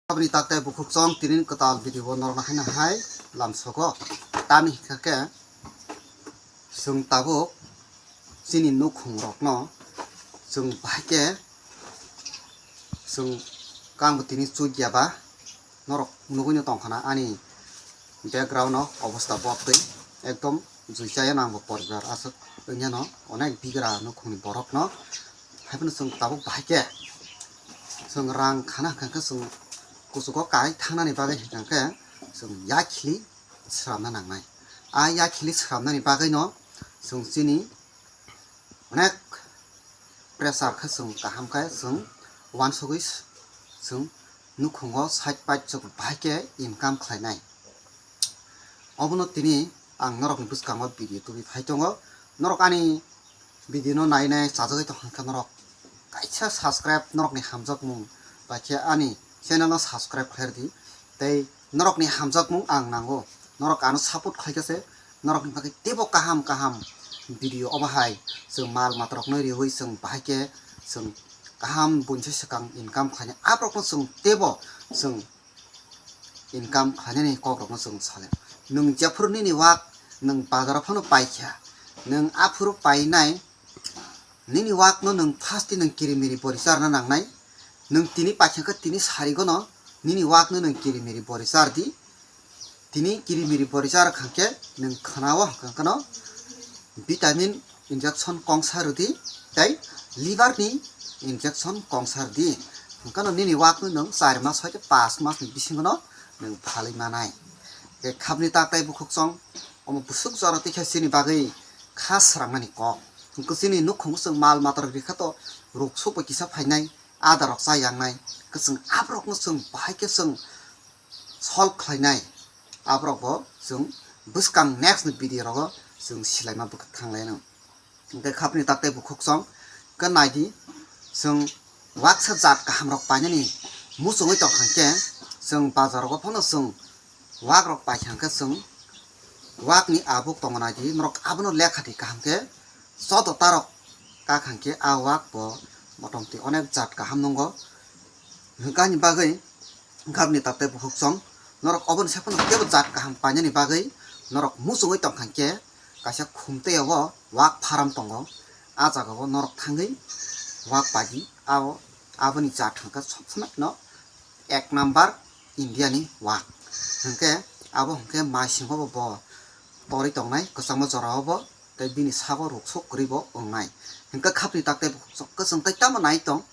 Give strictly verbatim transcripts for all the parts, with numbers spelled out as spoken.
Aboni tak tei bukhuk chwng tinin kwtal video norokno haino hai lamsogo. Tamni hwnkha khe chwng tabuk chini nukhung rokno chwng bahai khe chwng kangbo tini chukya ba norok nugui no tongkha na ani background o obostha botwi ekdom juichaya nangbo poribar aswk wngya no onek bigra nukhungni borok no. Haiphano chwng tabuk bahai khe chwng rang khana hwnkha khe chwng kuchugo kai thangnani bagwi hwnkha khe chwng yakhili sramna nangnai. A yakhili sramnani bagwino chwng chini onek pressure khe chwng kaham khe chwng uansugwi chwng nukhungo side pai chwng bahai khe income khlainai. Obono tini ang norokni bwskango video tubui phai tongo. Norok ani video no nai nai chajagwi tong kha norok kaisa subscribe norokni hamjakmung bai khe ani channel no subscribe khlai rwdi. Tei norokni hamjakmung ang nango. Norok ano support khlai khe se norokni bagwi teibo kaham kaham video obo hai chwng mal matarokno riwi chwng bahai khe chwng kaham buinsa swkang income khlainai. Aborokno chwng teibo chwng income khlainani kokrokno chwng salai. Nwng jephuru nini wak nwng bazaro phano paikha, nwng aphuru painai, nini wakno nwng first nwng kirimiri bori charna nangnai. Nwng tini paikha khe tini sarigono nini wakno nwng kirimiri bori chardi. Tini kirimiri bori char khankhe nwng khwnao hwnkha kheno vitamin injection kongsa rwdi tei liver ni injection kongsa rwdi. Hwnkhe no nini wakno nwng char mas hoi khe pas mas ni bisingo no nwng phalwi manai. Tei khapni tak tei bukhuk chwng omo bwswk jora twi khe chini bagwi kha srangmani kok. Hwnkhe chini nukhungo chwng mal matarok rikha to ruk sukbo kisa phainai, adarok cha yangnai, khe chwng aborokno chwng bahai khe chwng solve khlainai. Aborok bo chwng bwskang next ni video rogo chwng silaima bwkha thanglaino. Hwnkhe khapni tak tei bukhuk chwng khe naidi, chwng waksa jat kaham rok painani muchungwi tongkha khe chwng bazar rogo phano chwng wak rok paikha khe chwng wak ni abuk tongo naidi norok abono lekha di kaham khe. Joto tarok kakhang khe a wak bo motamti onek jat kaham nungo. Hwnkhe ani bagwi khapni tak tei bukhuk chwng norok oboni sai phano kebo jat kaham painani bagwi norok muchungwi tongkha khe kaisa khumtwi o wak pharam tongo. A jaga o norok thangwi wak paidi, ao aboni jat hwnkhe sob somai no ek number India ni wak. Hwnkhe abo hwnkhe maisingo bo, bo torwi tongnai kwchangma jora o bo tei bini sago ruksuk kwrwi bo wngnai. Hwnkhe khapni tak tei bukhuk chwng kwchwng tei tamo nai tong.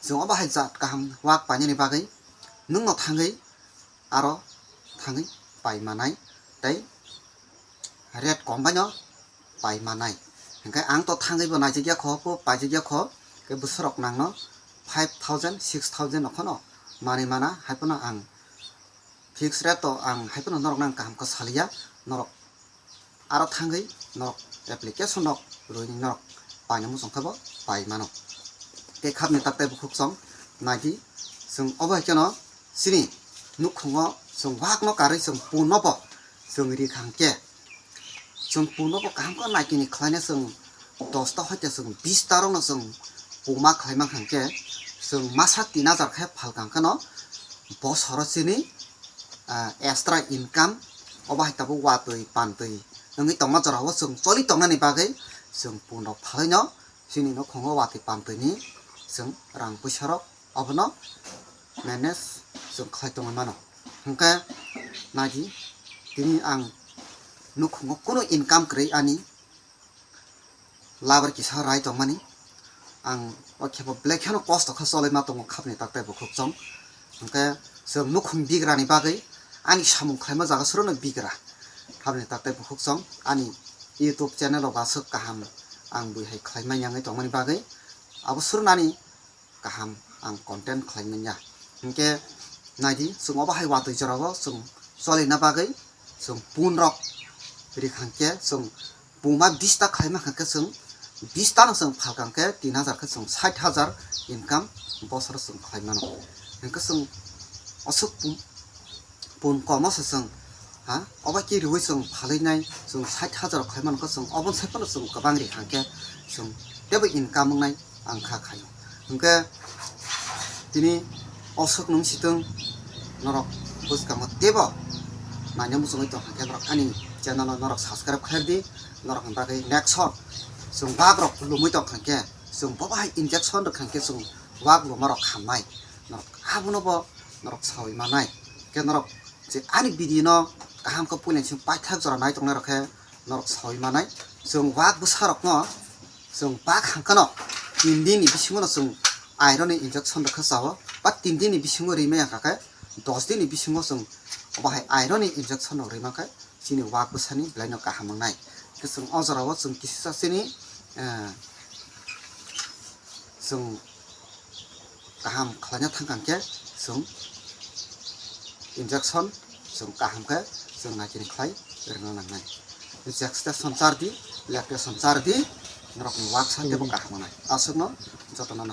Chwng obo hai jat kaham wak painani bagwi nwngno thangwi aro thangwi pai manai tei rate kom baino pai manai. Hwnkhe ang to thangwi bo naijak ya kho, bo paijak ya kho, khe bwswk rok nangno five thousand, six thousand no kheno manwi mana, hai phano ang fix rate to ang hai phano norok nang kaham khe saliya, norok aro thangwi norok application rok rwini norok paina muchung khe bo pai mano. Tei khapni tak tei bukhuk chwng naidi, chwng obo hai kheno chini nukhungo chwng wakno karwi chwng puno bo chwng ri kha hwnkhe, chwng puno bo kaham khe naikini khlaina chwng dosta hoite chwng bista rokno chwng puma khlai mankha hwnkhe chwng masa tin hajar khe phalka hwnkhe no bosoro chini, ah, extra income obo hai tabuk watwi pantwi wngwi tongma jorao chwng choli tongnani bagwi chwng puno phalwino chini nukhungo watwi pantwini chwng rang puisa rok obono manage chwng khlai tongwi mano. Hwnkhe naidi, tini ang nukhungo kunu income kwrwi ani labar kisa rai tongmani. Ang o khe bo belai kheno kosto khe cholwi ma tongo khapni tak tei bukhuk chwng. Hwnkhe chwng nukhung bigrani bagwi ani samung khlaima jaga sorono bigra. Khapni tak tei bukhuk chwng ani YouTube channel o baswk kaham ang bui hai khlai manya wngwi tongmani bagwi abo sorono ani kaham ang content khlai manya. Hwnkhe naidi, chwng obo hai watwi jorao chwng cholina bagwi chwng pun rok ri kha hwnkhe chwng puma bista khlai mankha khe chwng bista no chwng phalka hwnkhe tin hajar khe chwng sait hajar income bosoro chwng khlai mano. Hwnkhe chwng aswk pun, pun komo se chwng, ha, obo khe riwi chwng phalwi nai, chwng sait hajar khlai mano khe chwng oboni sai phano chwng kwbang ri kha hwnkhe chwng teibo income wngnai ang kha khaio. Hwnkhe tini aswk nung sitwng Norok bwskango teibo naina muchungwi tongkha khe norok ani channel o norok subscribe khlai di. Norok ni bagwi next o chwng wak rok lumwi tongkha khe chwng bo bahai injection rwkha khe chwng wak luma rok hamnai. Norok abono bo norok sawi manai. Khe norok je ani video no kaham khe puila chwng paithak jora nai tongnai rok khe norok sawi manai. Chwng wak bwsa rok no chwng bak hangkano tin din ni bisingo no chwng iron ni injection rwkha chao, ba tin din ni bisingo rimai hangkha khe dos din ni bisingo chwng bahai iron ni injection rok rimang khe chini wak bwsani belai no kaham wngnai. Khe chwng o jora o chwng kisa chini, eh, chwng kaham khlaina thangkha khe chwng injection chwng kaham khe chwng naikhe khlai rwna nangnai. Injection char di, lactation char di, norokni wak sante bo kaham wngnai. Aswkno jotono